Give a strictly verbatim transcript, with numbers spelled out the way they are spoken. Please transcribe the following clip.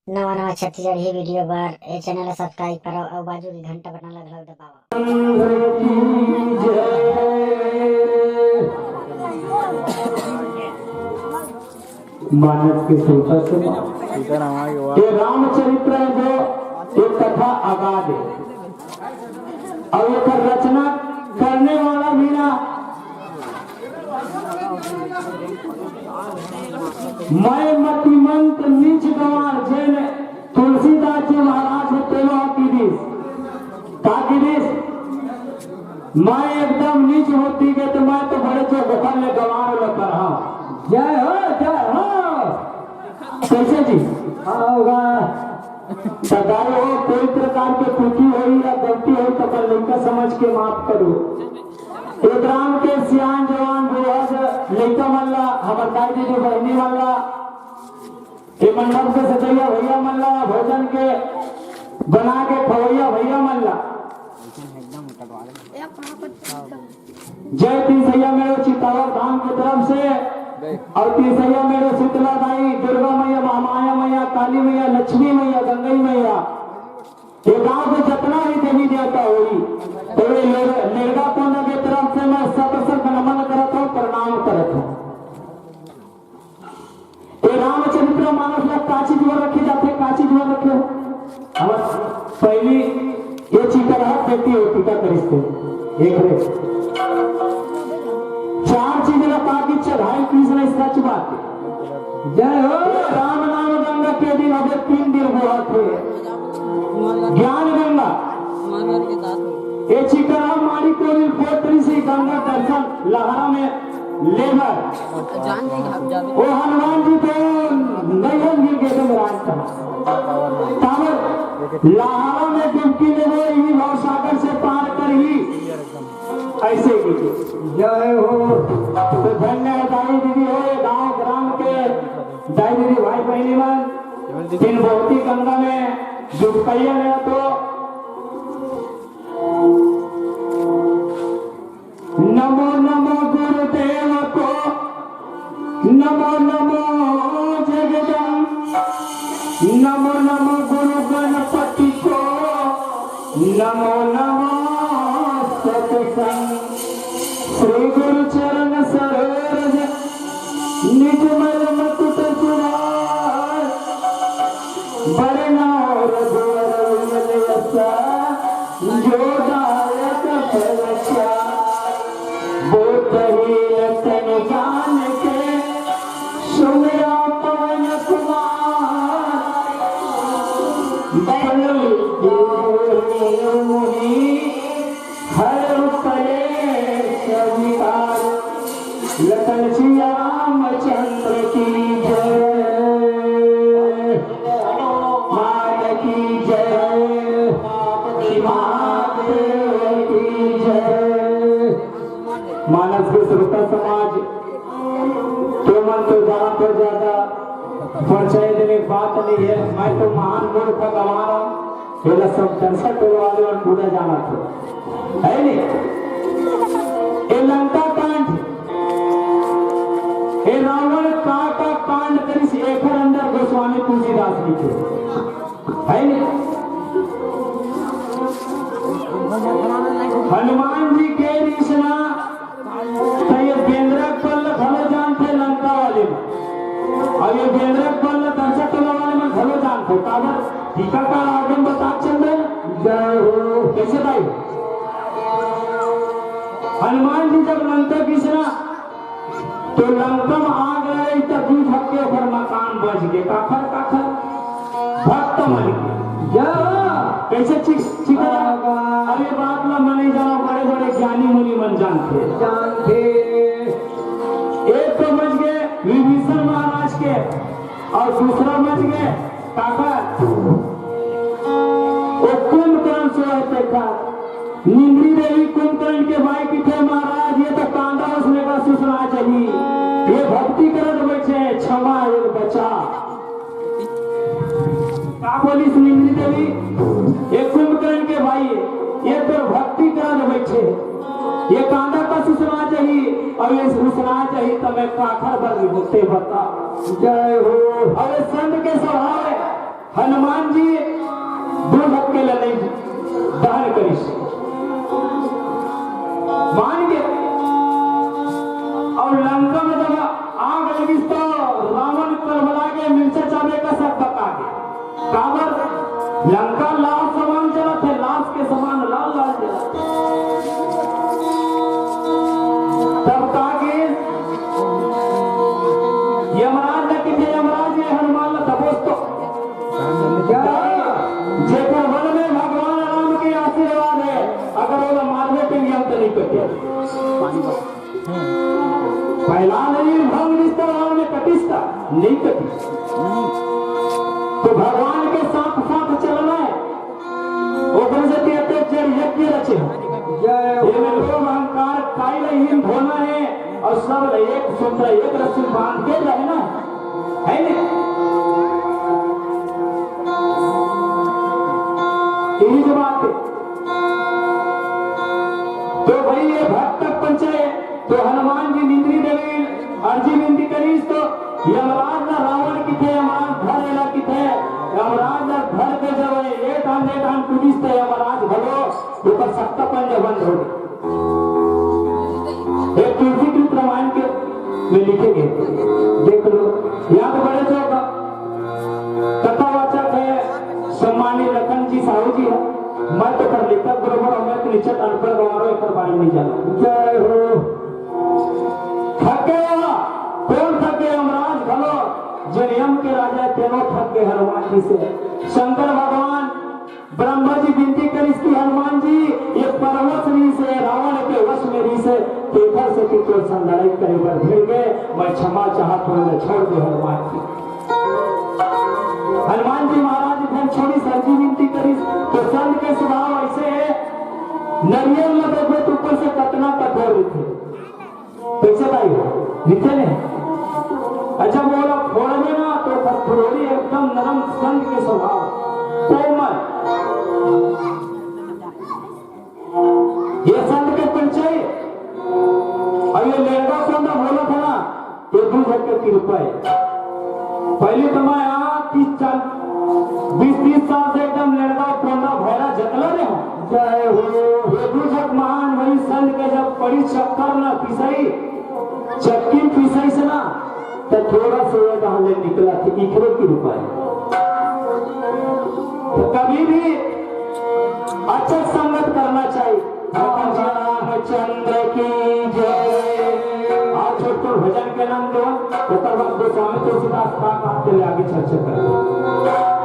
नवा नवा छत्तीसगढ़ी वीडियो बर ए चैनल ला सब्सक्राइब करो अउ बाजू के घंटा बटन ला घलो दबाओ। मानस के श्रोता समाज, सीताराम आगे वाह। ये रामचरित्र है जो एक कथा आगाद है। अउ एकर रचना करने वाला भी ना, मैं मतिमंत नीच गंवार, जेन तुलसीदास जी महाराज हे तेनो ह किहिस। का किहिस? मैं एकदम नीच होती के तो मैं तो बड़े चौकफल ले गंवार ल करहा। जय हो, जय हो। कैसे जी? हाँ, होगा। सरदार हो, कोई प्रकार के त्रुटि होई या गलती होई तो अपन लइका समझ के माफ करो। ए ग्राम के सियान जवान बुढ़ा लइका मन ला, हमर दाई दीदी बहिनी मन ला, ए मंडप के सजैया भैया मन ला, भोजन के बना के खवैया भैया मन ला, जय तीसैया मेरो चितावर धाम की तरफ से, और तीसैया मेरो शीतला दाई, दुर्गा मैया, महामाया मैया, काली मैया, लक्ष्मी मैया, गंगई मैया, ये गांव के जितना भी देवी देवता होई, तो ये लेर-, लेरगा कोंदा के तरफ से मैं सत सत नमन करत हूँ, प्रणाम करत हूँ। ये रामचरित्र मानस ला का चीज बर रखे जाथे, का चीज बर रखे हो? हमर पहली ये चिकरहा बेटी हो, टीका करिस थे। एक रे। चार चीज ला पाके चढ़ाई कृष्ण, इसका चुबाते। जय हो। राम नाम गंगा के दिन अबे तीन दिन हुआ थे। ज्ञान गंगा। ये चिकरहा मारी कोरी पोटरी से गंगा दर्शन लहरा में लेबर। ओ हनुमान जी तो नैहर गिर गए थे महाराज का। तावर लहरा में डुबकी लेबो, यही भव सागर से पार कर ही। ऐसे ही जय हो। तो धन्य है दाई दीदी हो, ये गांव ग्राम के दाई दीदी भाई बहनी मन, जिन बहुत ही गंगा में डुबकैया ले तो नमो नमो गुरुदेव को, नमो नमो जगदम, नमो नमो गुरु गणपति को, नमो नमो सतसंग। श्री गुरु चरण सरोज निज मल मुकुट सुधार, बरनउँ रघुवर विमल यश, जो दायक फल चारि। बोधहीन तन जानिके सुमिरा पवन कुमार। बल विभु मोहि हरउ कलेस विकार। लखन सिया रामचंद्र की जय, हनुमान की जय, महादेव की जय। मानस के श्रोता समाज, तो मन तो जाना तो ज्यादा परिचय देने की बात नहीं है। मैं तो महान मूर्ख गंवार हूँ, ये सब दर्शक टोल वाले और पूरा जाना था, है नहीं? ये लंका कांड, ये रावण का का कांड करिस, एकर अंदर गोस्वामी तुलसीदास लिखे, है नहीं? हनुमान जी के रिसना त ये बेंदरा के बल ल घलो जानथे लंका वाले मन। अउ ये बेंदरा के बल ल दर्शक टोला वाले मन घलो जानथे। काबर? टीकाकार आगे म बतात चल रहे। जय हो। कैसे भाई? हनुमान जी जब लंका गिस ना, तो लंका म आग लगे, त दू झक्के ओकर मकान बच गे। काखर, काखर? भक्त मन के। या। कैसे चिक-, चिकरा? बाबा। अरे बात ला मने जानो, बड़े बड़े ज्ञानी मुनि मन जानथे। जानथे। एक तो बच गे विभीषण महाराज के, अउ दूसरा बच गे काकर? वो कुंभकर्ण सोए देखा। निंद्री देवी कुंभकर्ण के बाई किथे, महाराज, ये तो कांदा उसने का सुसना चाहिए, ये भक्ति करत बैठे, क्षमा और बचा। का बोलिस निंद्री देवी? ये कुंभकर्ण के बाई, ये तो भक्ति करत बैठे, ये कांदा का सुसना चाहिए, अउ ये सुसना चाहिए त मैं काखर बर नहीं होते बता। जय हो। अउ ये संत के स्वभाव है, जी, दू झक्के ल नइ दहन करिस। मान के, अउ लंका में जब आग लगिस त रावण कलबला के, मिर्चा चाबे का सब बका गे। काबर? लंका लाश समान जलत हे, लाश के समान लाल लाल जलत हे। तब का गे? यमराज ल किथे, यमराज ये हनुमान ल दबोच तो। जेकर मन में भगवान राम के आशीर्वाद हे, अगर ओला मारबे के नियम तो नहीं कटे। पहला नहीं भंग निस्तर में कटिस्ता, नहीं कटिस। तो भगवान के साथ साथ चलना हे। ओकर से ते अतेक जड़ यज्ञ रचे हो। जय हो। ये में लोभ अहंकार काई ल हीन धोना हे अउ सब ल एक सूत्र एक रस्सी बांध के रहना हे। है नहीं? यही जो बात हे। तो भाई ये भक्त तक पहुंचे, तो हनुमान जी निंद्री देवी अर्जी विनती करिस तो यमराज ला रावण किथे, यमराज धर एला किथे, यमराज ला धर के जब ये ठान, ये ठान कूदिस तो यमराज घलो ओकर सक्का पंजा बंद हो गे। एक तुलसी कृत रामायण के में लिखे गे, देख लो, यहाँ तो बड़े जो कथावाचक हे, सम्मानित लखन जी साहू जी हे, मैं तो कर लेखक बरोबर हूँ, मैं तो निश्चित अनपढ़ गंवारो एकर बारे में नहीं जाना। जय हो। थक गया, कौन थक गया? यमराज घलो, जेन यम के राजा हे, तेनो थक गए हनुमान जी से। शंकर भगवान, ब्रह्मा जी विनती करिस कि हनुमान जी, ये पर्वत रहिस हे, रावण के वश में रहिस हे, तेकर से कि तोर संग लड़ाई करे बर भिड़ गए, मैं क्षमा चाहत हूँ, मैं छोड़ दे हनुमान जी। हनुमान जी महाराज फिर छोड़ी अर्जी विनती करिस, तो संत के स्वभाव ऐसे हे, नरियर ल देखबे तो ऊपर से कतना कठोर रहिथे, कैसे भाई हो, लिखे ने? अच्छा, वो वाला फोड़बे ना, तो ओकर फुलौरी एकदम नरम, संत के स्वभाव, कोमल। ये संत के परिचय। अउ ये लेड़गा कोंदा बोलत हे ना, ये दू झन के कृपा हे। पहली तो मैं यहाँ तीस साल, बीस तीस साल से एकदम लेड़गा कोंदा भैरा जतला रहे हूँ। जय हो। ये दू झन महान वही संत के जब पड़ी चक्कर ना पिसई, चक्की पिसइस ना, तो थोड़ा सा ये कहाँ ले निकला कि इखरो कृपा हे। तो कभी भी अच्छा संगत करना चाहिए। रामचंद्र की जय। आज छोट छोट भजन के नाम देवन, ओकर बाद गोस्वामी तुलसीदास का बात के लिए आगे चर्चा करेंगे।